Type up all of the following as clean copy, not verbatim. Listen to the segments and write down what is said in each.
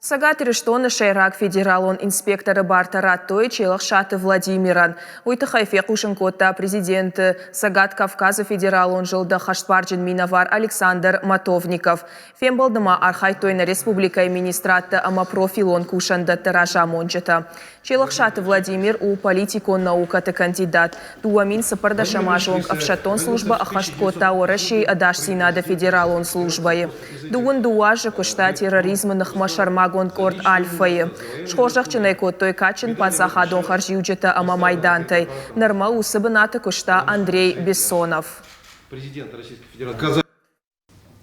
Цӕгат Ирыстоны сӕйраг федералон инспекторы бартӕ радтой Челӕхсаты Владимирӕн. Уый тыххӕй фехъусын кодта президенты Цӕгат Кавказы федералон зылды хӕстбарджын минӕвар Александр Матовников. Фембӕлды ма архайдтой нӕ республикӕйы министрадтӕ ӕмӕ профилон кусӕндӕтты разамонджытӕ. Челӕхсаты Владимир у политикон наукӕты кандидат. 2014 азы онг ӕфсӕддон службӕ ӕххӕст кодта Уӕрӕсейы ӕдасдзинады федералон службӕйы. Дыууын дыууӕ азы куыста терроризмы ныхмӕ сӕрмагонд къорд «Альфа-йы». Схорзӕхджын ӕй кодтой кадджын паддзахадон хӕрзиуджытӕ ӕмӕ майдантӕй. Нырмӕ уыцы бынаты куыста Андрей Бессонов. Президент Российской Федерации.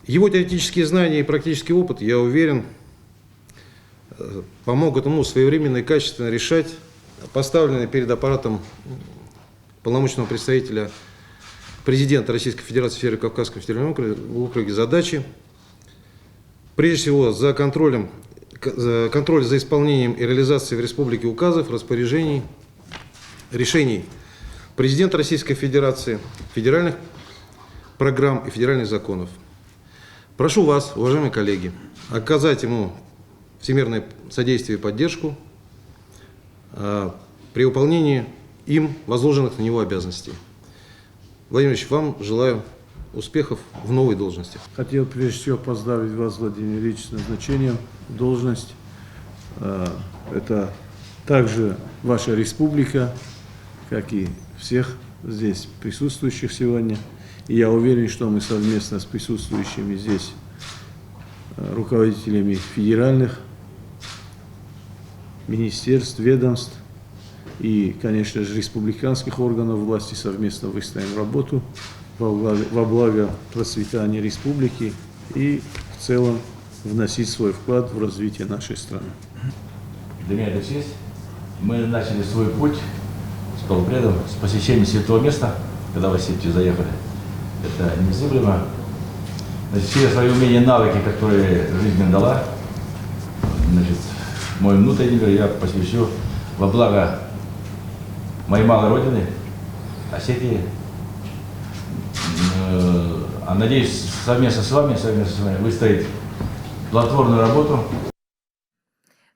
Его теоретические знания и практический опыт, я уверен, помогут ему своевременно и качественно решать поставленные перед аппаратом полномочного представителя президента Российской Федерации в Северо-Кавказском федеральном округе задачи. Прежде всего, за контролем, контроль за исполнением и реализацией в республике указов, распоряжений, решений президента Российской Федерации, федеральных программ и федеральных законов. Прошу вас, уважаемые коллеги, оказать ему всемирное содействие и поддержку при выполнении им возложенных на него обязанностей. Владимир Ильич, вам желаю успехов в новой должности. Хотел прежде всего поздравить вас, Владимир Ильич, с назначением в должность. Это также ваша республика, как и всех здесь присутствующих сегодня. И я уверен, что мы совместно с присутствующими здесь руководителями федеральных министерств, ведомств и, конечно же, республиканских органов власти совместно выстроим работу во благо процветания республики и в целом вносить свой вклад в развитие нашей страны. Для меня это честь. Мы начали свой путь с полпредом, с посещением святого места, когда в Осетию заехали. Это незыблемо. Значит, все свои умения и навыки, которые жизнь мне дала, значит, мой внутренний мир я посвящу во благо моей малой родины, Осетии. А надеюсь, совместно с вами выстроить плодотворную работу.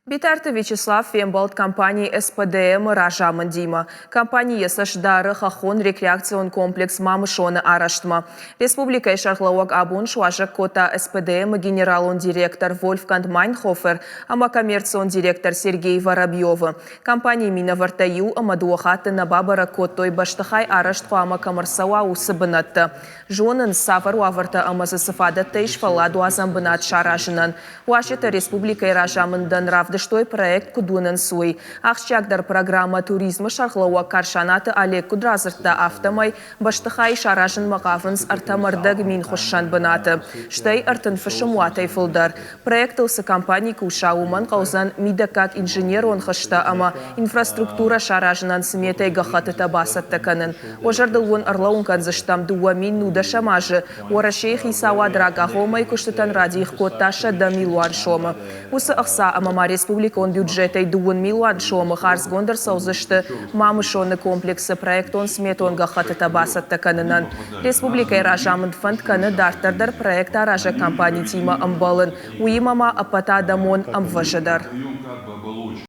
Битарты Вячеслав фембӕлд компани СПДМ-ы разамындимӕ. Компани йӕ цӕст дары хӕххон рекреацион комплекс Мамысон-ы арӕзтмӕ. Республикӕйы сӕргълӕууӕг абон суазӕг кодта СПДМ-ы генералон директор Вольфганг Майнхофер ӕмӕ коммерцион директор Сергей Воробьевы. Компанийы минӕвӕрттӕ иу ӕмӕ дыууӕ хатты нӕ бабӕрӕг кодтой бӕстыхай арӕзт хъуамӕ кӕм ӕрцӕуа, уыцы бынӕттӕ. Зонынц, цавӕр уавӕртӕ ӕмӕ дзы цы фадӕттӕ ис фӕлладуадзӕн бынат саразынӕн. Уазджытӕ республикӕйы разамындӕн равдыстой проект куыд уынынц, уый. Ахсджиагдӕр программӕ туризмы сӕргълӕууӕг Карсанаты Олег куыд радзырдта, афтӕмӕй бӕстыхайы саразынмӕ хъавынц 43 000 хуыссӕн бынаты, стӕй 30 фысымуатӕй фылдӕр. Проектыл цы компани куса, уымӕн хъӕудзӕн мидӕггаг инженерон хызтӕ ӕмӕ инфраструктурӕ саразынӕн сметӕйы гӕххӕттытӕ бацӕттӕ кӕнын. Уӕ зӕрдыл уын ӕрлӕууын кӕндзыстӕм 2010 азы Уӕрӕсейы хицауад рагагъоммӕйы куыстытӕн радих кодта 100 милуан сомы. Уыцы ӕхца ӕмӕ ма республикон бюджетӕй 20 милуан сомы хардзгонд ӕрцӕудзысты Мамысоны комплексы проектон-сметон гӕххӕттытӕ бацӕттӕ кӕнынӕн. Республикӕйы разамынд фӕнд кӕны дарддӕр дӕр проектаразӕг компанитимӕ ӕмбӕлын, уыимӕ ма ӕппӕтадӕмон ӕмвӕзы дӕр.